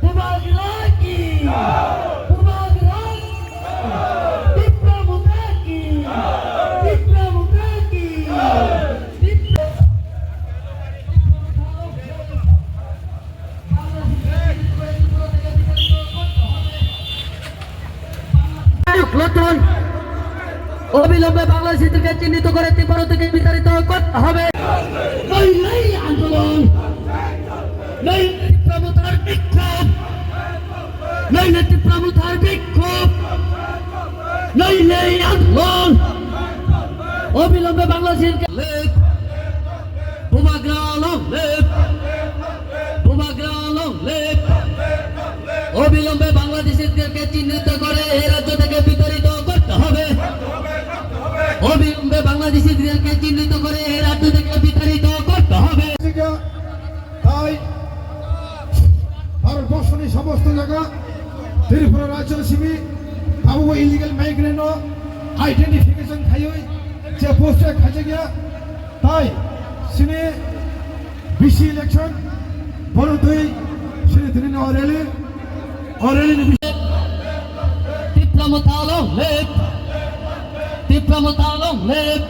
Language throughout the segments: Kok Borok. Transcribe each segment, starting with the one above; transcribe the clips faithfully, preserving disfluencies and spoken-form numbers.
Bubagra ki! Bubagra! Tipra Motha ki! Tipra Motha ki! Tipra নতুন অবিলম্বে বাংলাদেশিদেরকে চিহ্নিত করে ত্রিপুরা থেকে বিতাড়িত করতে হবে। নইলেই আন্দোলন, নইলে ত্রিপুরা মথার বিক্ষোভ, নইলে ত্রিপুরা মথার বিক্ষোভ, নইলেই আন্দোলন। অবিলম্বে বাংলাদেশিদেরকে Bubagra long live! Bubagra long live! অবিলম্বে বাংলাদেশিদেরকে চিহ্নিত করে এই রাজ্য থেকে বিতাড়িত করতে হবে। অবিলম্বে বাংলাদেশিদেরকে চিহ্নিত করে এই রাজ্য থেকে বিতাড়িত করতে হবে। তাই ভারতবর্ষের সমস্ত জায়গা ত্রিপুরা রাজ্য Simi abo illegal migrant no identification khaiwi je post khaijak ya. Tai sini B C election bono twi sini tini no rally, o rally ni Tipra Motha long live! Tipra Motha long live!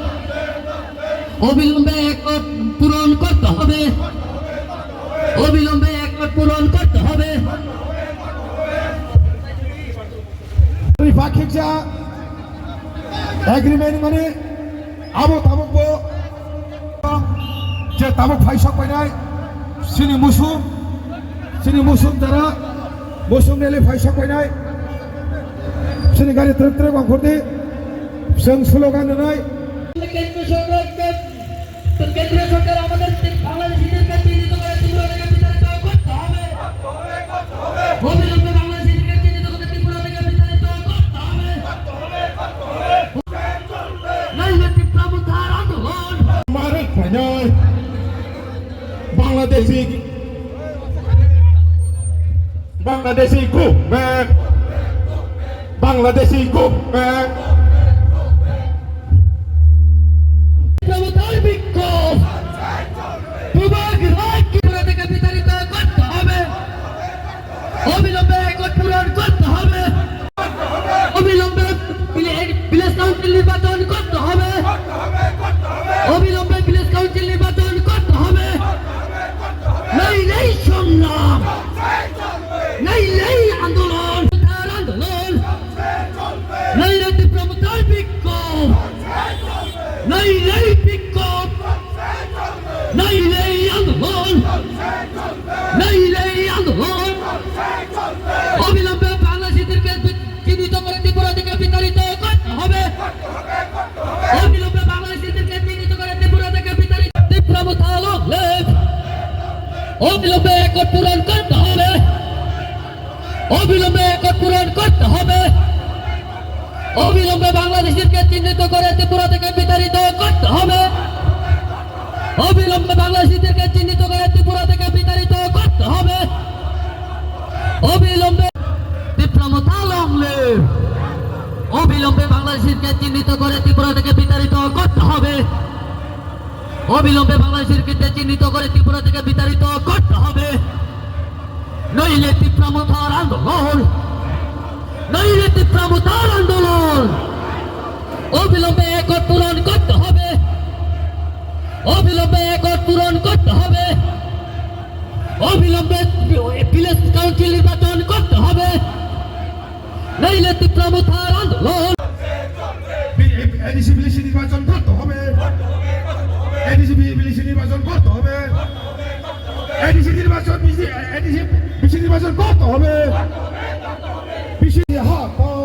অবিলম্বে একট পূরণ করতে হবে। অবিলম্বে একট পূরণ করতে হবে। Tripakhiksa agreement mani abo tabuk bo je tabuk phaisok painai sini musum, sini musum jara musum nele phaisok painai sini gari truk truk bangkhordi seng slogan nai. কেন্দ্রীয় সরকারকে, তো কেন্দ্রীয় সরকার আমাদের তি-, বাংলাদেশিদেরকে চিহ্নিত করে ত্রিপুরা থেকে বিতাড়িত করতে হবে। অবিলম্বে বাংলাদেশিদেরকে চিহ্নিত করে ত্রিপুরা থেকে বিতাড়িত করতে হবে। নইলে ত্রিপুরা মথার আন্দোলন। মারে খাইনাই Bangladeshi Bangladeshi government, Bangladeshi government. জনতার বিক্ষোভ, বুবাগ্রাকে ত্রিপুরা থেকে বিতাড়িত করতে হবে, অবিলম্বে একট পূরণ করতে হবে, অবিলম্বে ভিলে-, ভিলেজ কাউন্সিল নির্বাচন করতে হবে, অবিলম্বে ভিলেজ কাউন্সিল নির্বাচন করতে হবে। নইলেই সংগ্রাম, নইলেই আন্দোলন, তার আন্দোলন, নইলে ত্রিপুরা মথার বিক্ষোভ, নইলেই বিক্ষোভ, নইলেই আন্দোলন, নইলেই আন্দোলন। অবিলম্বে বাংলাদেশিদেরকে বি-, চিহ্নিত করে ত্রিপুরা থেকে বিতাড়িত করতে হবে। অবিলম্বে বাংলাদেশিদেরকে চিহ্নিত করে ত্রিপুরা থেকে বিতাড়িত। ত্রিপুরা মথা long live। অবিলম্বে একট পূরণ করতে হবে। অবিলম্বে একট পূরণ করতে হবে। অবিলম্বে বাংলাদেশিদেরকে চিহ্নিত করে ত্রিপুরা থেকে বিতাড়িত করতে হবে। অবিলম্বে বাংলাদেশিদেরকে চিহ্নিত করে ত্রিপুরা থেকে বিতাড়িত করতে হবে। অবিলম্বে ত্রিপুরা মথা long live। অবিলম্বে বাংলাদেশিদেরকে চিহ্নিত করে ত্রিপুরা থেকে বিতাড়িত করতে হবে। অবিলম্বে বাংলাদেশিদেরকে চিহ্নিত করে ত্রিপুরা থেকে বিতাড়িত করতে হবে। নইলে ত্রিপুরা মথার আন্দোলন, নইলে ত্রিপুরা মথার আন্দোলন। অবিলম্বে একট পূরণ করতে হবে। অবিলম্বে একট পূরণ করতে হবে। অবিলম্বে ভিলেজ কাউন্সিল নির্বাচন করতে হবে। নইলে ত্রিপুরা মথার আন্দোলন। বি-, এডিসি ভিলেজ নির্বাচন করতে হবে। এডিসি ভি-, ভিলেজ নির্বাচন করতে হবে। এডিসি নির্বাচন, বিসি, এডিসি, বিসি নির্বাচন করতে হবে। বিসি হটাও।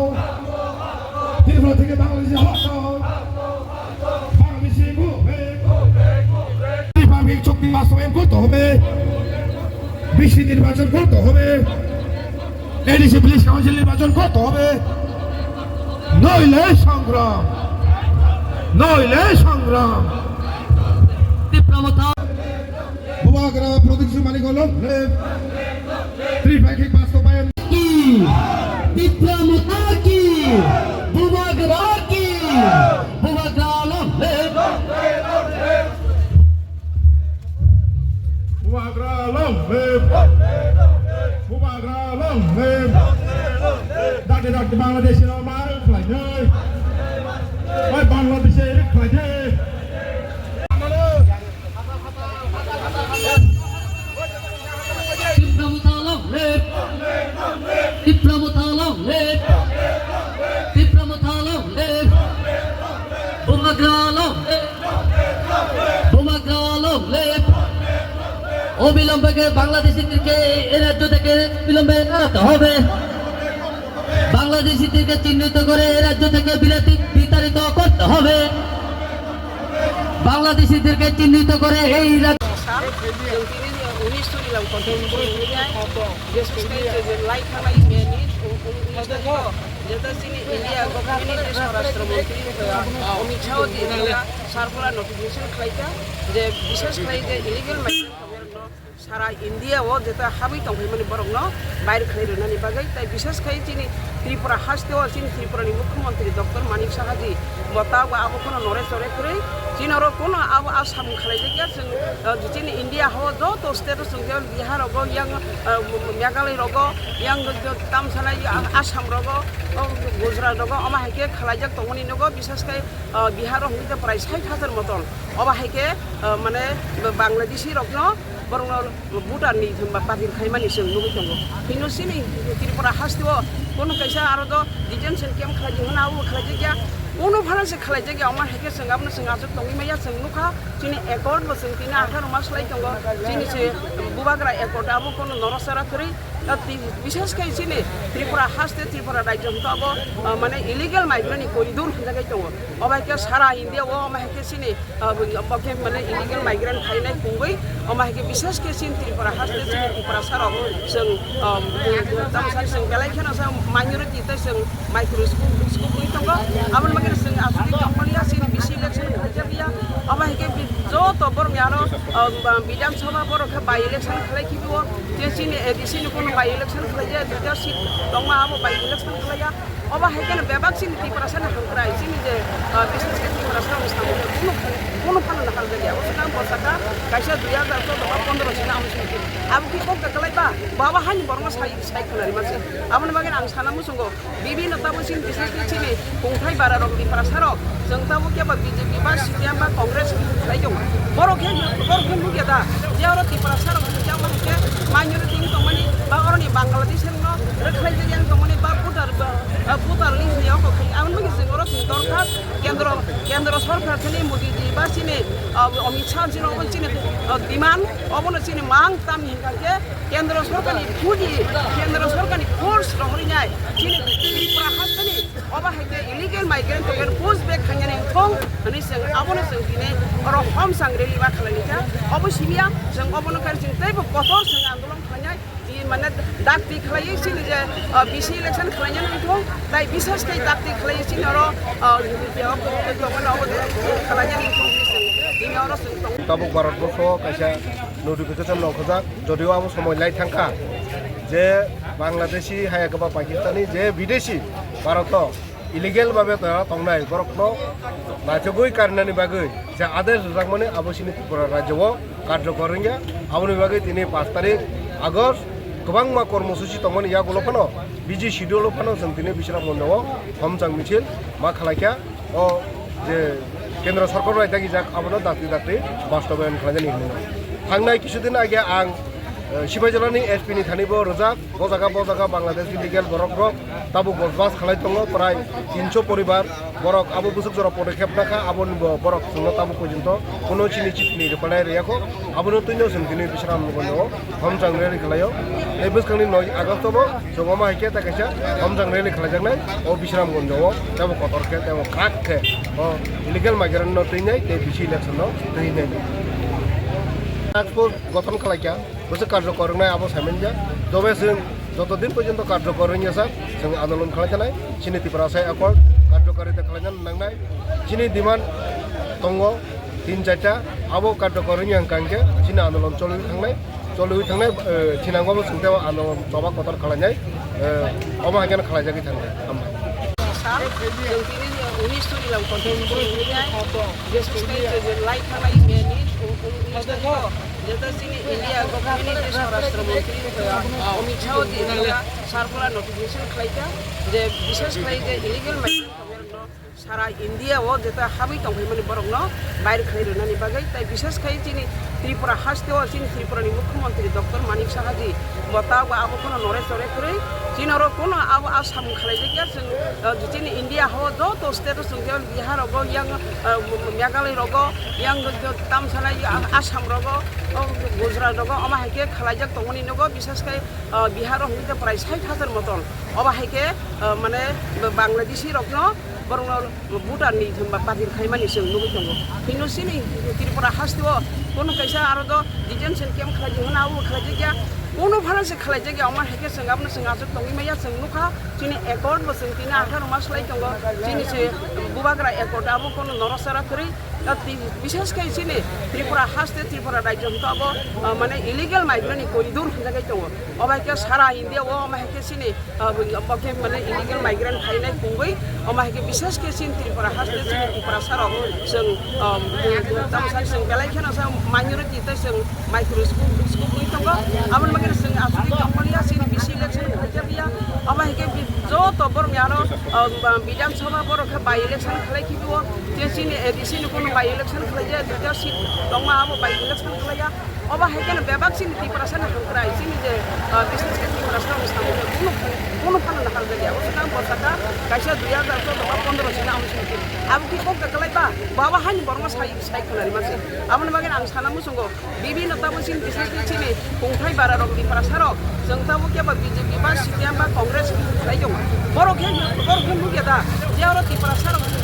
ত্রিপুরা থেকে বাংলাদেশে হটাও। বাংলাদেশে মুভমেন্ট। ত্রিপাক্ষিক চুক্তি বাস্তবায়ন করতে হবে। বিসি নির্বাচন করতে হবে। এডিসি ভিলেজ কাউন্সিল নির্বাচন করতে হবে। নইলে সংগ্রাম, নইলে সংগ্রাম। ত্রিপুরা মথা। বুবাগ্রা প্রতীক মালিক হল ত্রিপাক্ষিক বাস্তবায়ন। কি? ত্রিপুরা মথা কি? বুবাগ্রা কি? বুবাগ্রা long live। Bangladesh no ma khlainai. Oi Bangladesh e khlainai. Tipra Motha long live! Tipra Motha long live! Tipra Motha long live! Bubagra long live! Bubagra long live! অবিলম্বে বাংলাদেশিদেরকে এ রাজ্য থেকে অবিলম্বে তাড়াতে হবে। বাংলাদেশিদেরকে চিহ্নিত করে এ রাজ্য থেকে বিরাতি-, বিতাড়িত করতে হবে। বাংলাদেশিদেরকে চিহ্নিত করে এই রাজ্য Chwng tini unis suri lang kothom bwrwi hwnwi hai. Jeswk swkang chwng lai thangnai meni, um, um, unis tarik o. Jeta chini India government ni swarashtra mantri, uh, Amit Shah ji circular notification khlai kha je bishesh khlai je illegal migrant tongnairokno sara India o jeta habwi tongphaimani borokno bair khlai rwnani bagwi, tai bishesh khai chini Tripura haste o chini Tripura ni Mukhyamantri Doctor Manik Saha ji bo tabuk abo phano nore chore kwrwi chini oro kono abo a samung khlaijakya. Chwng, uh, chini India ha o joto state o chwng je Bihar rogo yang, uh, Meghalaya rogo yang tamsana Assam rogo, uh, Gujarat rogo omo hai khe khlaijak tongmani nogo, bishesh khai, uh, Bihar o hwnwi khe prai sait hajar moton obo hai khe, uh, mane Bangladeshi rokno borokno Bhutan ni thumba party khaimani chwng nugwi tongo. Hino chini Tripura haste o kono kaisa aro do detention camp khlai di hwnna abo khlaijakya. Kono phano se khlaijakya, omo hai khe chwng abono chwng achuk tongwi maya chwng nukha. Chini accord bo chwng tini atharo mas lai tongo. Chini se Bubagra accord abo kono norosara kwrwi. Bishesh khai chini Tripura haste, Tripura rajyo hwnkhe abo, ah, mane illegal migrant ni corridor hwnjagwi tongo. Obo hai khe sara India o omo hai khe chini, ah, bo khe mane illegal migrant phainai pungwi, omo hai khe bishesh khe chini Tripura haste chini Tiprasa rok chwng, ah, tamsa chwng belai kheno sa minority tei chwng microscope ui tongo. Aboni bagwi chwng aswk tongmani ya chini bisi election khlaijak ya. Omo hai khe joto borok ni aro, ah, Bidhan Sabha borok khe by election khlai khibi o. Je chini A D C ni kono by election khlai ya, duita seat tongma abo by election khlai ya. Obo hai kheno bebak chini Tiprasa ni hamkrai, chini je, ah, bishesh khe Tiprasa rok samo je kunu, kunu phano nahal jali. Abo se nang bosaka kaisa dui hajar choudo ba pondro sina amo sini. Abo ki kok da kalai ba, baba hani borma sai, sai khlai ma se. Aboni bagwi ang sana muchungo, bibino tabo chini bishesh khe chini kungthai bara rok Tiprasa rok, chwng tabo khe ba B J P ba C P M ba Congress khlai tongo. Borok khe, borok khe nukya da, je oro Tiprasa rok khe abo hai khe minority wng tongmani ba oroni Bangladesh no rwkhlai jagwi ang tongmani ba voter ba, ah, voter list ni oko khai. Aboni bagwi chwng oro chwng dorkha kendro, kendro sorkar thani Modi ji ba chini, ah, Amit Shah ji no obo chini, ah, demand obono chini mang tamni hinkha khe kendro sorkar ni puji, kendro sorkar ni force rohorwi nai chini Tripura hasteni obo hai khe illegal migrant tongkhe push back khainani wngthong hwnwi chwng abono chwng tini oro homsang rally ma khlaini kha. Obo simiya chwng obono khe chwng teibo kotor chwng andolon khlainai. I mane dakti khlaiwi chini je, ah, B C election khlainani wngthong, tai bishesh khe dakti khlaiwi chini oro, ah, tongmani obo khlainani wngthong hwnwi chwng tini oro chwng tong. Tabuk Bharatborsho kaisa notification rok khajak, jodio abo somoi lai thangkha je Bangladeshi haya khe ba Pakistani je bideshi Bharato illegal babe tongna tongnai borokno naichogwi karinani bagwi je adesh rwjakmani abo chini Tripura rajyo o karjokor wngya. Aboni bagwi tini pash tarik August kwbangma kormosuchi tongmani yagulo phano busy schedule o phano chwng tini Bishramganj o homchang michil ma khlaikha. O je kendra sorkar bai dagijak, abono dakti dakti bastobayon khlainani hwnwi. Thangnai kisu din age ang, eh, Sipaijala ni S P ni thani bo rwjak, bo jaga, bo jaga Bangladesh illegal borok rok tabuk bosbas khalai tongo, prai tinso poribar borok abo bwswk jora podokkhep nakha, aboni bo borok chwngno tabuk porjonto kuno chini chitni reply riyakho, abono twino chwng tini Bishramganj o homchang rally khlaio. Tei bwskangni noi August o bo chwng omo hai khe ta kaisa homchang rally khlaijaknai o Bishramganj o, tei bo kotor khe, tei bo kwrak khe o illegal migrant no twinai tei B C election no twinai. Task force gothon khlaikha, bwswk karjokor wngnai abo saimanjak. Tobe chwng joto din porjonto karjokor wngya sak, chwng andolon khlai thanai, chini Tiprasa Accord karjokarita khlaina nangnai, chini demand tongo. Tin charta abo karjokor wngya hwnkha hwnkhe chini andolon choliwi thangnai, choliwi thangnai, eh, thinango bo chwng tei andolon choba kotor khlainai, eh, omo hai kheno khlaijagwi thangnai. Hambai. Chwng tini unis suri lang kothom bwrwi hwnwi hai, je swkang je lai thangnai meni, u-, u-, unis tarik o. Jeta chini India government ni Swarashtra Mantri, uh, Amit Shah di circular notification khlaikha je bishesh khlai je illegal migrant rokno sara India o jeta habwi tongphaimani borokno bair khlai rwnani bagwi, tai bishesh khai chini Tripura haste o chini Tripura ni Mukhyamantri Doctor Manik Saha ji bo ta bo abo phano nore chore kwrwi chini oro kono abo Assam khlaijakya chwng, uh, chini India o joto state o chwng Bihar rogo yang, uh, Meghalaya rogo yang tamsana Assam rogo, oh, Gujarat rogo, omo hai khe khlaijak tongmani nogo, bishesh khe, ah, Bihar o hwnkhe prai sait hajar moton. Obo hai khe, ah, mane Bangladeshi rokno borokno voter ni thumba patir khaimani chwng nugwi tongo. Hino chini Tripura haste o kono kaisa aro do detention camp khlai di hwnna abo khlaijakya, kono phano se khlaijakya, omo hai khe chwng abono chwng achuk tongwi maya chwng nukha. Chini accord bo chwng tini atharo mas lai tongo, chini se bubagra accord abo kono norok chara kwrwi. Bishesh khe chini Tripura haste, Tripura rajyo hwnkhe abo, ah, mane illegal migrant ni corridor hwnjagwi tongo. Omo hai khe sara India o omo hai khe chini, ah, bo khe mane illegal migrant phainai pungwi, omo hai khe bishesh khe chini Tripura haste, chini Tripura sarok chwng, ah, tamsa chwng belai kheno sa minority tei chwng micro scope, scope wi tongo. Aboni bagwi chwng aswk tongmani ya chini B C election khlaijak ya. Omo hai khe joto borok ni aro, ah, Bidhan Sabha borok khe by election khlai khibi o. Je chini A D C ni kono by election khlai ya, duita seat tongma abo by election khlai ya. Obo hai kheno bebak chini Tiprasa ni hamkrai, chini je, ah, bishesh khe Tiprasa rok samo je kono, kono phano nahal jak ya. Obo se nang bo saka kaisa dui hajar choudo ba pondro sini amo sini. Abo ki kok kakalai ba, baba hani borma sai, sai khwlai ma se. Aboni bagwi ang sana muchungo. Bibhinno tamo chini bishesh khe chini kungthai bara rok Tiprasa rok, chwng tamo khe ba B J P ba C P M ba Congress khlai tongo. Borok khe, borok khe nukya da, je oro Tiprasa rok khe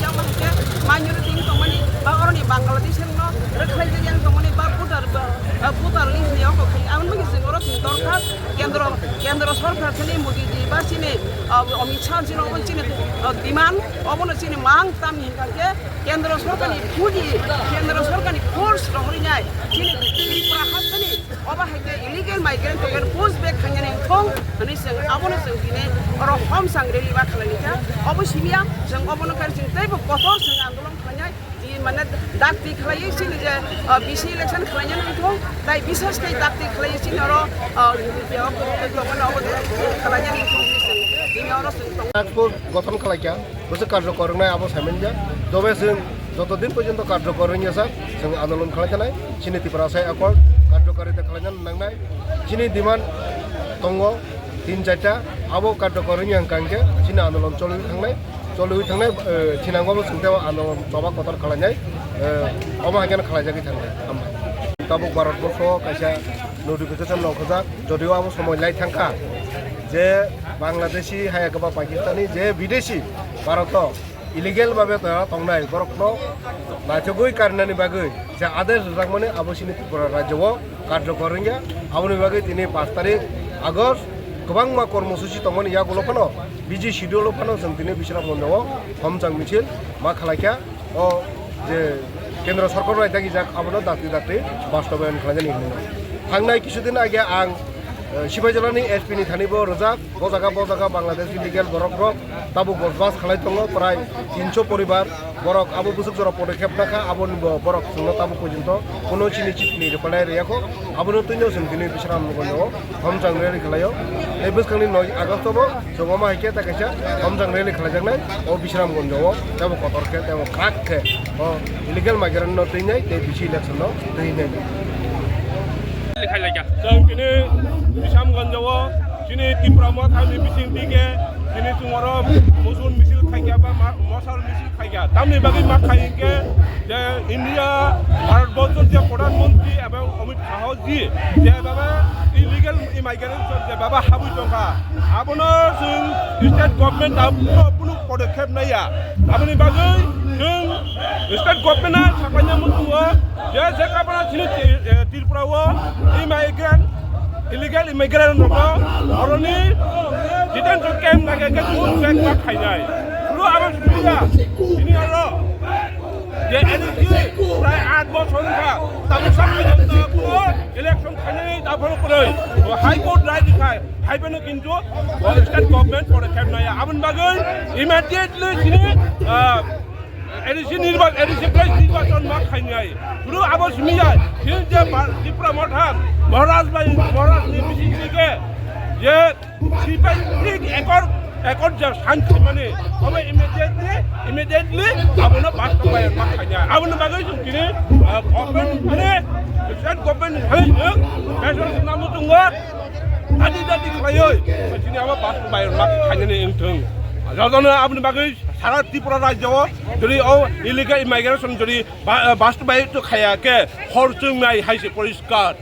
minority wng tongmani ba oroni Bangladesh rokno rwkhlai jak yang tongmani ba voter ba, ah, voter list ni oko khai. Aboni bagwi chwng oro chwng dorkha kendro, kendro sorkar thani Modi ji ba chini, ah, Amit Shah chini obo chini, ah, demand obono chini mang tamni hwnkha khe Kendro sorkarni puji, kendro sorkarni force rohornai chini Tripura hasteni obo hai khe illegal migrant tongkhe push back khainani wngthong hwnwi chwng abono chwng tini oro homchang rally ma khlaini kha. Obo simiya chwng obono khe chwng teibo kotor chwng andolon khlainai, i mane dakti khlaiwi chini je, ah, B C election khlainani wngthong, tai bishesh khe dakti khlaiwi chini oro, ah, tongmani obo khlainani wngthong hwnwi chwng tini oro chwng tong. Task force gothon khlaikha. Bwswk karjokor wngnai abo saimanjak. Tobe chwng joto din porjonto karjokor wngya sak, chwng andolon khlai thanai. Chini Tiprasa Accord karjokari ta khlaina nangnai. Chini demand tongo tin charta, abo karjokor wngya hwnkha hwnkhe chini andolon choliwi thangnai. Choliwi thangnai, eh, thinango bo chwng tei andolon choba kotor khlainai, eh, omo hai kheno khlaijagwi thangnai. Hambai. Tabuk Bharat borso kaisa notification rok khojak, jodio abo somoi lai thangkha je Bangladeshi hai eba Pakistani je bidesi Bharat o illegal babe ta tongnai borok no naithogwi karinani bagwi je adesh rwjakmani abo chini Tripura rajyo o karjokor wngya. Aboni bagwi tini pash tarik August kwbangma kormosuchi tongmani yagulo phano busy schedule o phano chwng tini Bishramganj o homchang michil ma khlaikha. O je kendra sorkar bai dagijak abono dakti dakti bastobayon khlainani hwnwi. Thangnai kisu din age ang, eh, Sipaijolani S P ni thani bo rwjak, bo jaga, bo jaga Bangladesh illegal borok rok tabuk bosbas khlai tongo, prai tinso poribar borok abo bwswk jora podokkhep nakha, aboni bo borok chwngno tabuk porjonto kuno chini chithi ni reply riyakho, abono twino chwng tini Bishramganj o homchang rally khlaio. Tei bwskangni noi August o bo chwng omo hai khe ta kaisa homchang rally khlaijaknai o Bishramganj o, tei bo kotor khe, tei bo kwrak khe o illegal migrant no twinai tei B C election no twinai. Chwng tini Bishramganj o chini Tipra Motha ni bising tike tini chwng oro mosul misil khaikha ba ma-, mosal misil khaikha. Tamni bagwi ma khai hinkhe je India, Bharat Borso je Pradhan Mantri ebong Amit Shah ji je baba illegal immigration je baba habwi tongkha, abono chwng state government abono kunu podokkhep naiya. Aboni bagwi chwng state government no sapaina muchungo je je kabana chini, eh, Tripura o immigrant, illegal immigrant rokno oroni detention camp nage ke kun bag ma khainai. Ro aro subiya ini aro je N S C prai aat bosor kha, tabu sampai jomta ko election khainai ta phano prai. O High Court rai dikhai, hai phano kintu o state government podokkhep naiya. Aboni bagwi immediately chini, ah, A D C nirba-, A D C place nirbachon ma khainai. Guru abo simi jai. Hin je ba-, Tipra Motha, Maharaj bai, Maharaj ni bising ke, je sipai thik ekor, ekor je sign khaimani, abo immediately, immediately abono bastobaayon ma khainai. Abono bagwi chwng tini, ah, government ni, state government ni thani chwng pressure khna muchungo, dadi dadi khlaioi, chini abo bastobaayon ma khainani wngthung. Jotono aboni bagwi sara Tripura rajyo o jodi o illegal immigration jodi ba-, bastobaayon khaya khe hor chwngnai hai se poriskar.